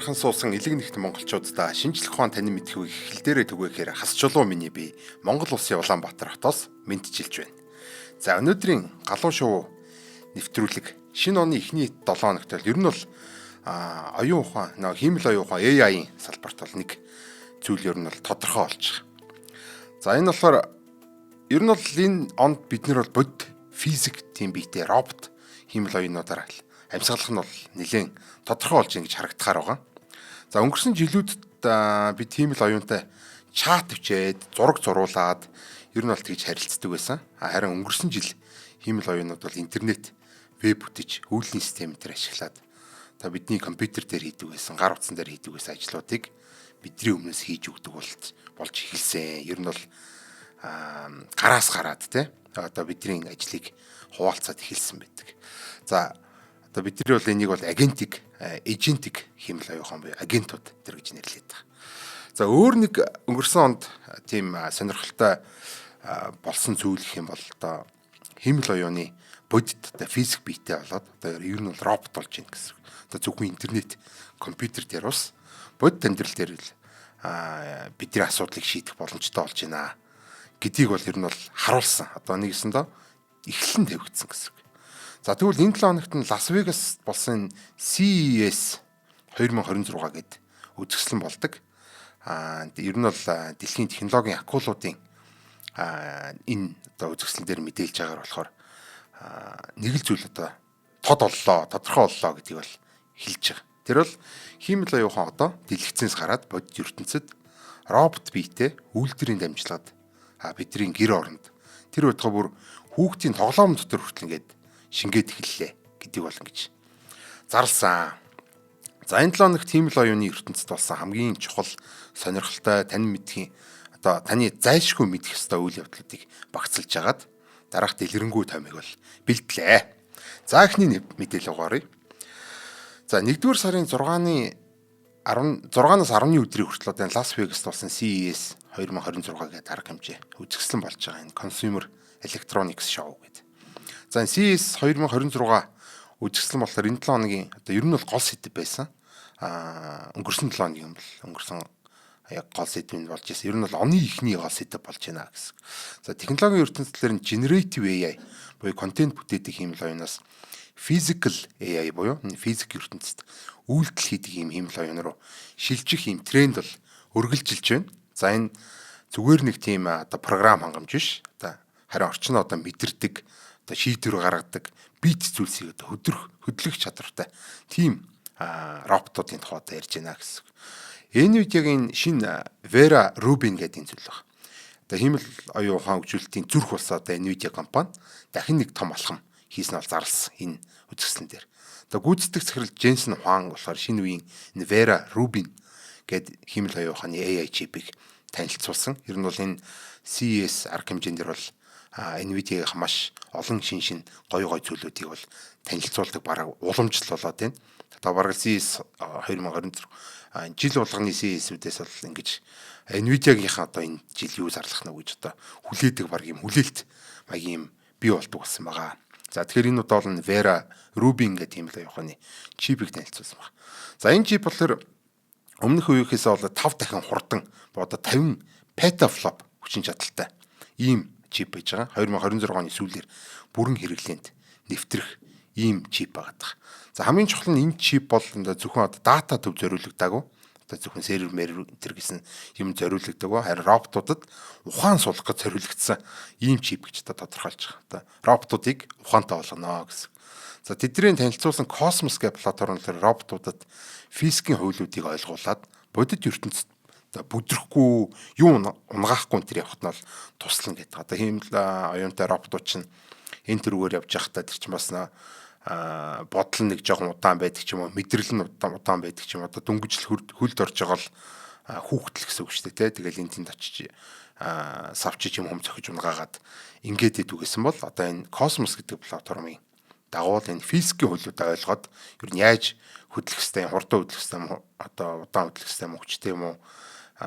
сархан суусан элэг нэгт монголчуудаа шинжлэх ухаан танин мэдхүйг хэл дээрээ түгээхээр хас чулуу миний бие Монгол улсын Улаанбаатар хотоос мэндчилж байна. За, өнөөдрийн галуу шувуу нэвтрүүлэг шинэ оны эхний 7 хоногт бол ер нь бол оюун ухаан, нөө хиймэл оюун ухаан, AI-ийн салбарт бол нэг зүйл ер нь бол тодорхой болж байгаа. За, энэ болохоор ер нь бол энэ онд бид нар бол бодит физик тийм биетэй робот хиймэл оюунуудаар амьсгалах нь бол нэлээд тодорхой болж ингэж харагдахаар байгаа. За, өнгөрсөн жилүүдэд би хиймэл оюунтай чат бичээд, зураг зуруулаад ер нь бол тэгж харилцдаг байсан. Харин өнгөрсөн жил хиймэл оюунууд бол интернет, веб бүтэж, үйлдлийн систем дээр ашиглаад та бидний компьютер дээр хийдэг байсан, гар утсан дээр хийдэг байсан ажлуудыг бидний өмнөөс хийж өгдөг болж эхэлсэн. Ер нь бол гараас гараад те одоо бидний ажлыг хуваалцаад эхэлсэн байдаг. За, одоо бидний бол энийг бол agentic хиймэл оюун ухаан буюу агентууд тэр гэж нэрлэдэг байгаа. За, өөр нэг өнгөрсөн онд тийм сонирхолтой болсон зүйл гэх юм бол одоо хиймэл оюуны бодит одоо физик биетэй болоод одоо ер нь бол робот болж байна гэсэн. Одоо зөвхөн интернет, компьютер дээр бас бодит амьдрал дээр л бидний асуудлыг шийдэх боломжтой болж байна гэдгийг бол ер нь бол харуулсан. Одоо нэгэсэндээ эхлэн тавигдсан гэсэн үг. За, тэгвэл энэ 7 хоногт нь Лас Вегас болсон CES 2026 гээд үзэсгэлэн болдог. Ер нь бол дэлхийн технологийн акулуудын энэ одоо үзэсгэлэн дээр мэдээлж байгаагаар болохоор нэг л зүйл одоо тод боллоо, тодорхой боллоо гэдгийг бол хэлж байгаа. Тэр бол хиймэл оюун ухаан одоо дэлгэцээс гараад бодит ертөнцид робот биетэй үйлдвэрийн дамжлагад бидний гэр оронд, тэр байтугай бүр хүүхдийн тоглоом дотор хүртэл ингээд шингээд эхэллээ гэдгийг бол ингэж зарласан. За, энэ 7 хоногт хиймэл оюуны ертөнцид болсон хамгийн чухал, сонирхолтой, тань мэдхийн одоо таны зайлшгүй мэдэх ёстой үйл явдлуудыг багцлж агаад дараах дэлгэрэнгүй томыг бол бэлтлээ. За, эхний мэдээлэл угаарыг. За, 1-р сарын 6-ны 16-наас 10-ны өдрийн хүртэл одоо энэ Лас Вегаст болсон CES 2026 гэдэг арга хэмжээ үзэсгэлэн болж байгаа энэ Consumer Electronics Show гэдэг. За, энэ CES 2026 үзэсгэлэн болохоор энэ 7 хоногийн одоо ер нь бол гол сэдэв байсан. Өнгөрсөн 7 хоногийн юм бол өнгөрсөн яг гол сэдэв нь болж ирсэн. Ер нь бол оны эхний гол сэдэв болж байна гэсэн. За, технологийн ертөнцийн generative AI буюу контент бүтээдэг хиймэл оюунаас physical AI буюу физик ертөнцид үйлдэл хийдэг юм хиймэл оюун руу шилжих юм тренд бол үргэлжилж байна. За, энэ зүгээр нэг тийм одоо програм хангамж биш. Одоо харин орчин одоо мэдэрдэг, одоо шийдвэр гаргадаг, бит зүйлсийг одоо хөдлөх чадвартай тийм роботуудын тухай одоо ярьж байна гэсэн. NVIDIA-гийн шинэ Vera Rubin гэдэг энэ зүйл байна. Одоо хиймэл оюун ухаан хөгжүүлэлтийн зүрх болсон одоо NVIDIA компани дахин нэг том алхам хийсэн бол зарласан энэ үзэсгэлэн дээр. Одоо гүйцэтгэх захирал Jensen Huang болохоор шинэ үеийн энэ Vera Rubin гээд хиймэл оюун ухааны AI чипийг танилцуулсан. Ер нь бол энэ CES арга хэмжээнд дээр бол NVIDIA-ийн маш олон шин шин гоё гоё зүйлүүдийг бол танилцуулдаг, бараг уламжлал болоод байна. Одоо бараг CES 2026 жил болгоны CES-үүдээс бол ингэж NVIDIA-гийнхаа одоо энэ жил юу зарлах нь гэж одоо хүлээдэг, бараг юм хүлээлт маягийн юм бий болдог болсон байгаа. За, тэгэхээр энэ удаа бол Vera Rubin гэх тийм л оюун ухааны чипийг танилцуулсан байна. За, энэ чип болохоор өмнөх үеийнхээс бол 5 дахин хурдан, одоо 50 petaflop хүчин чадалтай ийм чип байж байгаа. 2026 оны сүүлээр бүрэн хэрэглээнд нэвтрэх ийм чип байгаа. За, хамгийн чухал нь энэ чип бол зөвхөн одоо дата төв зориулагдаагүй. Одоо зөвхөн сервер мэр энэ гэсэн юм зориулагдаагүй. Харин роботуудад ухаан суулгах гэж зориулагдсан ийм чип гэж одоо тодорхойлж байгаа. Одоо роботуудыг ухаантай болгоно гэсэн. За, тэдний танилцуулсан Cosmos гэх платформ болохоор роботуудад физикийн хуулиудыг ойлгуулад бодит ертөнцид одоо бүдрэхгүй, юу унгаахгүй энэ төр явахт нь бол туслана гэдэг. Одоо хиймэл оюунтай роботууд чинь энэ төрөөр явж байхдаа тэр чинь бас бодол нэг жоохон удаан байдаг ч юм уу, мэдрэл нь удаан удаан байдаг ч юм уу, одоо дөнгөжл хөлд орж байгаа л хүүхдэл гэсэн үг шүү дээ, тэ. Тэгэл энэ тэнд очиж савчиж юм хүм цохиж унгаагаад ингээд идэв гэсэн бол одоо энэ Cosmos гэдэг платформын дагуу энэ физикийн хуулиудаа ойлгоод ер нь яаж хөдлөх хэвтэй, хурдан хөдлөх хэвтэй юм уу, одоо удаан хөдлөх хэвтэй юм уу, хүчтэй юм уу,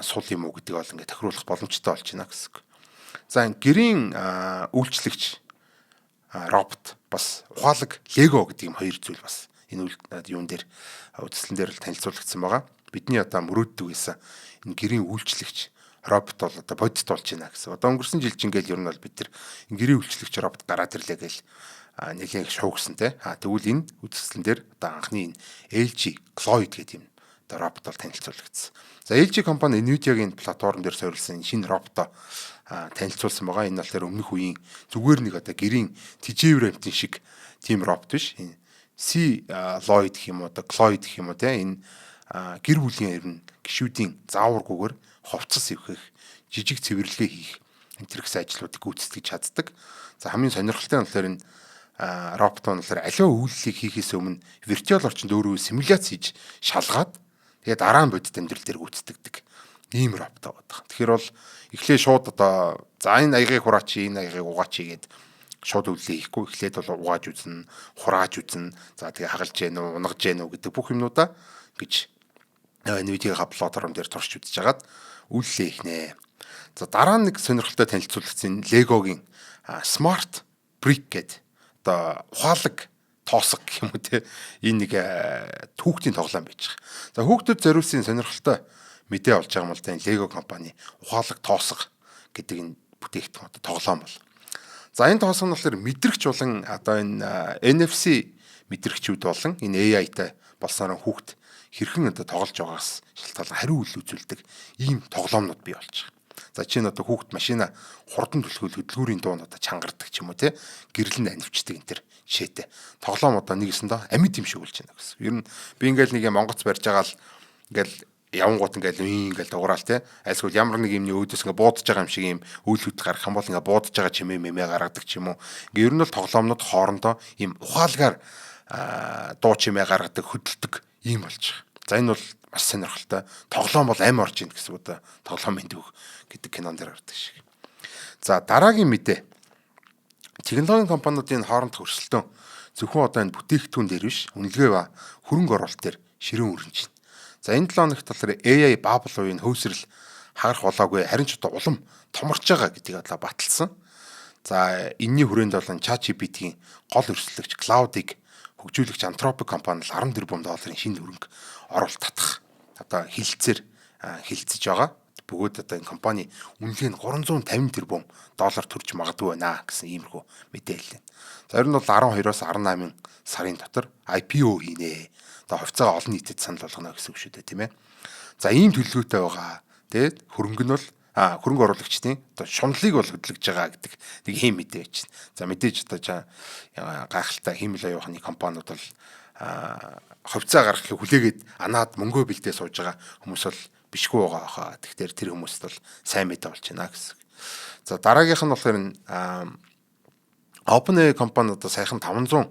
сул юм уу гэдгийг бол ингээд тохируулах боломжтой болж байна гэсэн үг. За, энэ гэрийн үйлчлэгч робот, бас ухаалаг Lego гэдэг юм хоёр зүйл бас Энэ юун дээр үзэсгэлэн дээр л танилцуулагдсан байгаа. Бидний одоо мөрөөддөг байсан энэ гэрийн үйлчлэгч робот бол одоо бодит болж байна гэсэн. Одоо өнгөрсөн жил чинь ингээл ер нь бол бид тэр гэрийн үйлчлэгч робот гараад ирлээ гэл нэлээн шуугсан те. А тэгвэл энэ үзэсгэлэн дээр одоо анхны энэ LG CLOiD гэдэг юм одоо робот бол танилцуулагдсан. За, LG компани Nvidia-гийн платформ дээр суурилсан шинэ роботоо танилцуулсан байгаа. Энэ болохоор өмнөх үеийн зүгээр нэг одоо гэрийн тэжээвэр амьтан шиг тийм робот биш. Энэ CLOiD гэх юм уу, одоо CLOiD гэх юм уу те, энэ гэр бүлийн ер нь гишүүдийн зааваргүйгээр хувцас эвхэх, жижиг цэвэрлэгээ хийх энэ тэр гэсэн ажлуудыг гүйцэтгэж чаддаг. За, хамгийн сонирхолтой нь болохоор энэ робот нь болохоор аливаа үйлдэлийг хийхээс өмнө virtual орчинд өөрөө симуляц хийж шалгаад, тэгээд дараа нь бодит амьдрал дээр гүйцэтгэдэг ийм робот байгаа. Тэгэхээр бол эхлээ шууд одоо за энэ аягийг хураач, энэ аягийг угаач гээд шууд үйлдэл хийхгүй, эхлээд бол угааж үзнэ, хурааж үзнэ. За, тэгээ хагалж гэн үү, унагаж гэн үү гэдэг бүх юмнуудаа гэж Nvidia платформ дээр турш үзэж хагаад үйлдэлээ хийх нэ. За, дараа нь нэг сонирхолтой танилцуулагдсан Lego-гийн Smart Brick гэдэг одоо ухаалаг тоосго гэх юм уу те, энэ нэг түүхтийн тоглоом байж байгаа. За, хүүхдүүд зориулсан сонирхолтой мэдээ болж байгаа юм бол та энэ Lego компани ухаалаг тоосго гэдэг энэ бүтээгдэхүүн, одоо тоглоом бол. За, энэ тоосго нь болохоор мэдрэгч болон одоо энэ NFC мэдрэгчүүд болон энэ AI-тай болсоор хүүхд хэрхэн одоо тоглож байгаагаас шалтгаалan хариу үйл үзүүлдэг ийм тоглоомнууд бий болж байгаа. За, чинь одоо хүүхд машина хурдан түлхүүл хөдөлгүүрийн дуунд одоо чангардаг ч юм уу те, гэрлэн анивчдаг энэ төр жишээтэй. Тоглоом одоо нэгэсэндээ амьд юм шиг болж байна гэсэн. Ер нь би ингээл нэг юм онгоц барьж байгаа л ингээл явангууд ингээл ингээл дугураал те. Альсгүй ямар нэг юмны өөдөөс ингээ буудаж байгаа юм шиг юм үйл хөдлөл гарах юм бол ингээ буудаж байгаа чимээ мэмээ гаргадаг ч юм уу. Ингээ ер нь бол тоглоомнууд хоорондоо ийм ухаалгаар дуу чимээ гаргадаг, хөдөлдөг ийм болж байгаа. За, энэ бол маш сонирхолтой. Тоглоом бол амь орж ийн гэсэн үг одоо тоглоомын түүх гэдэг кинон дээр гардаг шиг. За, дараагийн мэдээ. Технологийн компаниудын хоорондох өрсөлдөөн зөвхөн одоо энэ бүтээгдэхүүн дээр биш, үнэлгээ ба хөрөнгө оруулалт дээр ширүүн өрнөж байна. За, энэ 7 хоногт болохоор AI bubble үеийн хөөсрөл хагарах болоогүй, харин ч одоо улам томорч байгаа гэдгийг одоо баталсан. За, энэний хүрээнд бол ChatGPT-ийн гол өрсөлдөгч Claude-ыг хөгжүүлэгч Anthropic компани л 10 тэрбум долларын шинэ хөрөнгө оруулалт татах одоо хэлэлцээр хэлэлцэж байгаа. Бөгөөд одоо энэ компани үнэлгээ нь 350 тэрбум доллар төрж магадгүй байна гэсэн иймэрхүү мэдээлэл байна. За, ер нь бол 12-оос 18 сарын дотор IPO хийнэ. Одоо хувьцаагаа олон нийтэд санал болгоно гэсэн үг шүү дээ, тийм ээ. За, ийм төлөвлөгөөтэй байгаа. Тэгээд хөрөнгө нь бол хөрөнгө оруулагчдын одоо шунлыг бол хөдөлгөж байгаа гэдэг нэг ийм мэдээ байж байна. За, мэдээж одоо гайхалтай хиймэл оюун ухааны компаниуд бол хувьцаа гаргахыг хүлээгээд анаад мөнгөө бэлдээ сууж байгаа хүмүүс бол бишгүй байгаа хаа. Тэгэхээр тэр хүмүүст бол сайн мэдээ болж байна гэсэн. За, дараагийнх нь болохоор энэ OpenAI компани одоо саяхан 500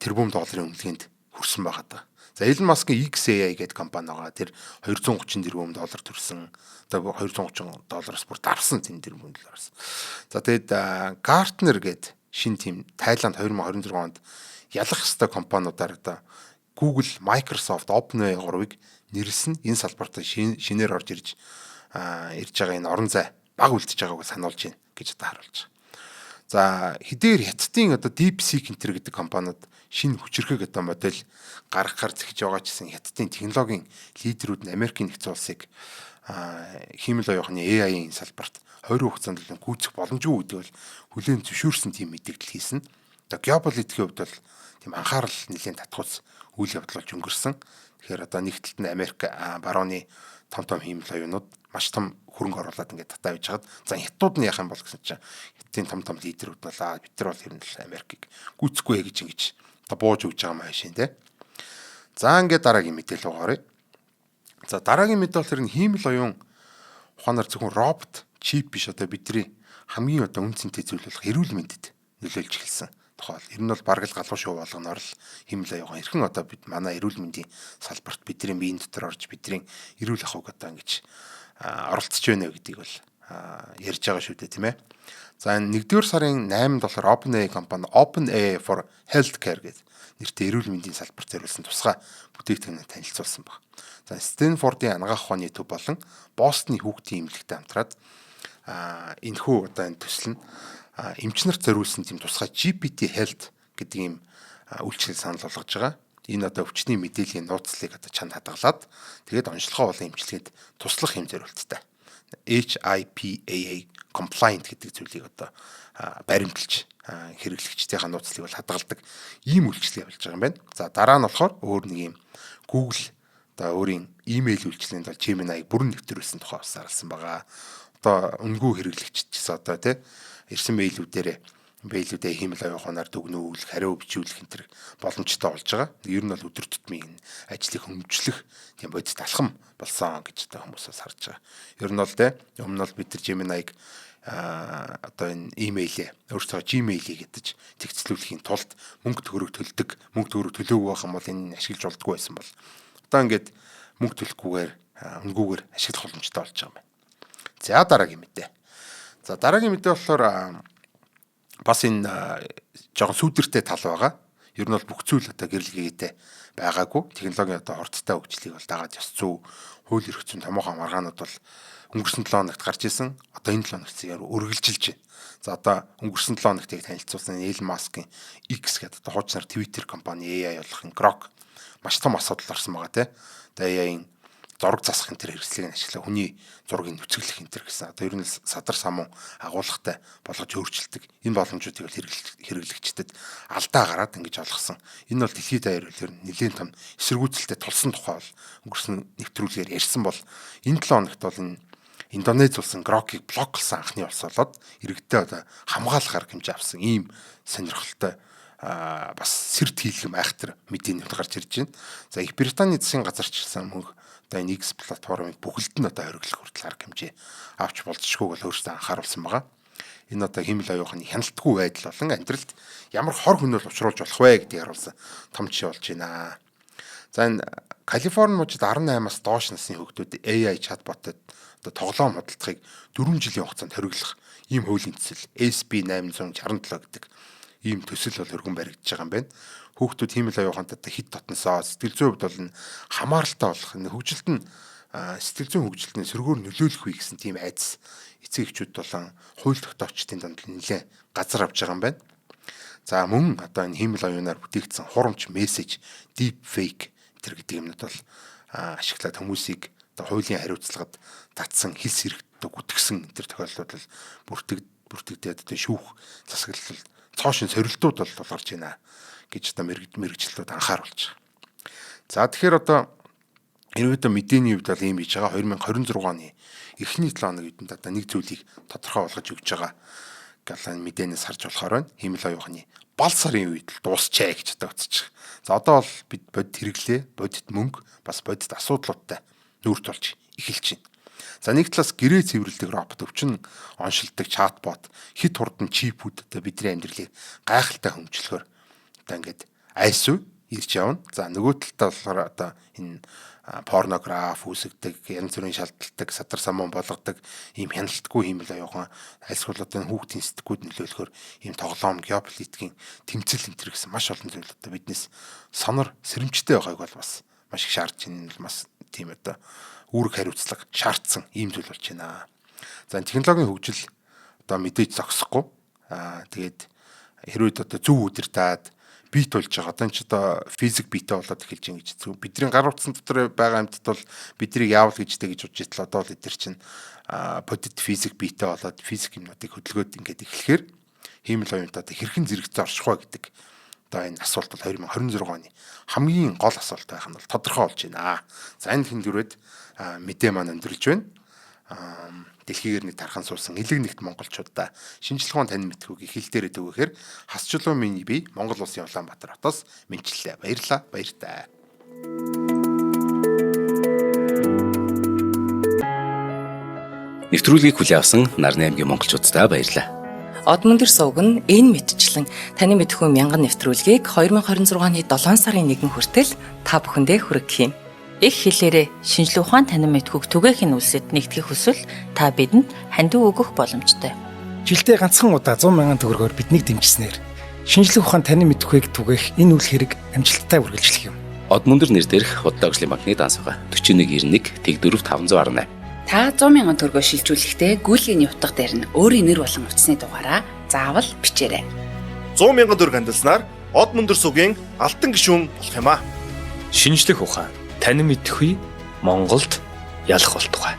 тэрбум долларын үнэлгээнд хүрсэн байгаа даа. За, Elon Musk-ийн XAI гэдэг компани байгаа. Тэр 230 тэрбум доллар төрсөн. Одоо 230 доллароос бүр давсан, тийм тэрбум доллароос. За, тэгэд Gartner гэдэг шинэ тийм Тайланд 2026 онд ялах ёстой компаниудаар одоо Google, Microsoft, OpenAI гурвыг нэрлсэн, энэ салбарт шинээр орж ирж байгаа энэ орон зай баг үлдэж байгааг сануулж байна гэж одоо харуулж байгаа. За, хэдийгээр Хятадын одоо DeepSeek энэ гэдэг компаниуд шинэ хүчирхэг одоо модель гаргахаар зэхэж байгаа ч гэсэн Хятадын технологийн лидерүүд нь Америкийн нэгдсэн улсыг хиймэл оюухны AI-ийн салбарт 20 хугацаанд гүйцэх боломжгүй гэдэг бол хүлээн зөвшөөрсөн тийм мэдээлэл хийсэн. Одоо геополитикийн хувьд бол тийм анхаарал нэлээд татгууц үйл явдал болж өнгөрсөн. Тэгэхээр одоо нэг талд нь Америк, барууны том том хиймэл оюунууд маш том хөрөнгө оруулаад ингээд татаа байж хагаад, за, хятадууд нь яах юм бол гэсэн чинь хятадын том том лидерүүд нь бол бид нар бол ер нь л Америкийг гүйцэхгүй гэж ингэж одоо бууж өгч байгаа юм аашин те. За, ингээд дараагийн мэдээлэл рүү оръё. За, дараагийн мэдээлэл болохоор энэ хиймэл оюун ухаанаар зөвхөн робот, чип биш, одоо бидний хамгийн одоо үнэ цэнтэй зүйл болох эрүүл мэндэд нөлөөлж эхэлсэн тухай. Ер нь бол бараг л галуу шоу болгоноор л хиймэл оюун хэрхэн одоо бид манай эрүүл мэндийн салбарт, бидний биеийн дотор орж, бидний эрүүл ахуйг одоо ингэж оролцож байна гэдгийг бол ярьж байгаа шүү дээ, тийм ээ. За, энэ 1-р сарын 8-нд болохоор OpenAI компани OpenAI for Healthcare гэдэг нэртэй эрүүл мэндийн салбарт зориулсан тусгай бүтээгдэхүүнийг танилцуулсан баг. За, Стэнфордын анагаах ухааны төв болон Бостны хүүхдийн эмнэлэгтэй хамтраад энэхүү одоо энэ төсөл нь эмч нарт зориулсан тийм тусгай GPT Health гэдэг ийм үйлчлэл санал болгож байгаа. Энэ одоо өвчний мэдээллийн нууцлыг одоо чанд хадгалаад тэгээд онцлогоо болон эмчилгээнд туслах юм зориулттай. HIPAA compliant гэдэг зүйлийг одоо баримталж хэрэглэгчдийнхаа нууцлыг бол хадгалдаг ийм үйлчилгээ болж байгаа юм байна. За, дараа нь болохоор өөр нэг юм Google одоо өөрийн имэйл үйлчилгээнд бол Gemini-г бүрэн нэвтрүүлсэн тухай бас зарласан байгаа. Одоо үнэгүй хэрэглэгчид ч гэсэн одоо тий ирсэн мэйлүүдээрээ мэйлүүдээ хиймэл оюун ухаанаар дүгнүүлэх, хариу бичүүлэх энэ төр боломжтой болж байгаа. Ер нь бол өдөр тутмын энэ ажлыг хөнгөвчлөх тийм бодит алхам болсон гэж одоо хүмүүс бас харж байгаа. Ер нь бол тий өмнө нь бол бид нар Gemini-г одоо энэ имэйлээ өөрсдөө Gmail-ийг гэдэж тэгцлүүлэхийн тулд мөнгө төгрөг төлдөг, мөнгө төгрөг төлөөгүй байх юм бол энэ ашиглаж болдгоо байсан бол одоо ингээд мөнгө төлөхгүйгээр үнэгүйгээр ашиглах боломжтой болж байгаа юм байна. За, дараагийн мэдээ. За, дараагийн мэдээ болохоор бас энэ жоохон сүүдэртэй тал байгаа. Ер нь бол бүх зүйл одоо гэрэл гээтэй байгаагүй. Технологийн одоо хурдтай хөгжлийг бол дагаад ёс зүй, хууль эрх зүйн томоохон маргаанууд бол өнгөрсөн 7 хоногт гарч исэн. Одоо энэ 7 хоногт үргэлжилж байна. За, одоо өнгөрсөн 7 хоногт яг танилцуулсан Elon Musk-ын X гэдэг одоо хуучнаар Twitter компани AI болох Grok маш том асуудал орсон байгаа тий. Одоо AI-ийн зураг засах энэ төр хэрэгслийг нь ашиглаа хүний зургийг нүцгэлэх энэ төр гэсэн одоо ер нь садар самун агуулгатай болгож өөрчилдөг энэ боломжуудыг бол хэрэглэгчдэд алдаа гараад ингэж олгосон. Энэ бол дэлхийд даяар ер нь нэлээд том эсэргүүцэлтэй тулсан тухай бол өнгөрсөн нэвтрүүлгээр ярьсан бол энэ 7 хоногт бол энэ Индонез улсын Grok-ыг блоклсон анхны улс болоод иргэдээ одоо хамгаалах арга хэмжээ авсан ийм сонирхолтой бас сэр тийлгэм айхтар мэдээний гарч ирж байна. За, Их Британий засгийн газар ч гэсэн мөнх одоо энэ X платформыг бүхэлд нь одоо хориглох хүртэл арга хэмжээ авч болзошгүйг бол өөрсдөө анхааруулсан байгаа. Энэ одоо хиймэл оюухны хяналтгүй байдал болон амьдралд ямар хор хөнөөл учруулж болох вэ гэдгийг харуулсан том жишээ болж байна. За, энэ Калифорни мужид 18-аас доош насны хүүхдүүд AI chatbot-од одоо тоглоом худалдахыг 4 жилийн хугацаанд хориглох ийм хуулийн төсөл SB 867 гэдэг ийм төсөл бол өргөн баригдаж байгаа юм байна. Хүүхдүүд хиймэл оюун ухаантай одоо хэд дотносоо, сэтгэл зүйн хувьд бол хамааралтай болох, хөгжилд нь сэтгэл зүйн хөгжилд нь сөргөөр нөлөөлөх үе гэсэн тийм айдас эцэг эхчүүд болон хууль тогтоогчдын дунд нэлээд газар авч байгаа юм байна. За, мөн одоо энэ хиймэл оюунаар бүтээгдсэн хурамч мессеж, deep fake тэр гэдэг юмнууд бол ашиглаад хүмүүсийг одоо хуулийн хариуцлагад татсан, хил сэрэгдэг үтгсэн тэр тохиолдлууд бол бүртгэгдээд одоо шүүх засаглал цоо шин сорилтууд бол тулгарч байна гэж одоо мэргэжлүүд анхааруулж байгаа. За, тэгэхээр одоо ерөнхийдөө мэдээний хувьд бол ийм хийж байгаа. 2026 оны эхний 7 хоног эдэнд одоо нэг зүйлийг тодорхой болгож өгч байгаа гал мэдээнээс харж болохоор байна. Хиймэл оюухны бал сарын үед л дуусчээ гэж одоо үзэж байгаа. За, одоо бол бид бодит хэрэглээ, бодит мөнгө, бас бодит асуудлуудтай нүүр тулж эхэлж байна. За, нэг талаас гэрээ цэвэрлэдэг робот, өвчин оншилдог чатбот, хэт хурдан чипүүд одоо бидний амьдралыг гайхалтай хөгжлөхөөр одоо ингээд айсуу ирж явна. За, нөгөө талдаа болохоор одоо энэ порнограф үүсгдэг, янз бүрийн шалдалдаг, садар самуун болгодог ийм хяналтгүй хиймэл оюухан альсгуул одоо хүүхдийн сэтгүүд нөлөөлөхөөр ийм тоглоом, геополитикийн тэмцэл энэ төр гэсэн маш олон зүйл одоо биднес сонор сэрэмжтэй байгааг бол бас маш их шаардж байна. Энэ бас тийм одоо үүрэг хариуцлага шаардсан ийм зүйл болж байна. За, технологийн хөгжил одоо мэдээж зогсохгүй. Тэгээд хэрвээ одоо зөв удирдаад бит болж байгаа. Одоо ч одоо физик биетэй болоод эхэлж байгаа гэж зүг. Бидний гар утсан дотор байгаа амьтад бол биднийг яавал гэжтэй гэж бодож итэл одоо л эдгээр чинь бодит физик биетэй болоод физик юмнуудыг хөдөлгөөд ингээд эхлэхээр хиймэл оюунтай одоо хэрхэн зэрэгцээ орших вэ гэдэг одоо энэ асуулт бол 2026 оны хамгийн гол асуулт байх нь бол тодорхой болж байна. За, энэ хэндүрээд мэдээ маань өндөрлж байна. Дэлхийгээр нэг тархан суусан элэг нэгт монголчуудаа шинжлэх ухаан танин мэдхүйг хэл дээрээ түгээхээр хас чулуу миний бие Монгол улсын Улаанбаатар хотоос мэдчилээ. Баярлалаа. Баяртай. Нэвтрүүлгийг хүлээн авсан Нарны аймгийн монголчуудаа баярлалаа. Одмөндөр сувг нь энэ мэтчлэн таны мэдхүй мянган нэвтрүүлгийг 2026 оны 7 сарын 1 хүртэл та бүхэндээ хүргэх юм. Их хэлээрээ шинжлэх ухаан танин мэдхүйг түгээх нь үлсэд нэгтгэх хүсвэл та бидэнд хандив өгөх боломжтой. Жилдээ ганцхан удаа 100 мянган төгрөгөөр биднийг дэмжсэнээр шинжлэх ухаан танин мэдхүйг түгээх энэ үйл хэрэг амжилттай үргэлжлэх юм. Одмөндөр нэр дээрх Худалдаа хөгжлийн банкны данс байгаа. 4191 Тэгдөрөв 518. Та 100 мянган төгрөгөөр шилжүүлэхдээ гүйлгээний утга дээр нь өөрийн нэр болон утасны дугаараа заавал бичээрэй. 100 мянган төгрөг хандилснаар Од мөндөр сугийн алтан гишүүн болох юм аа. Шинжлэх ухаан танин мэдэхүй Монголд ялах болтугай.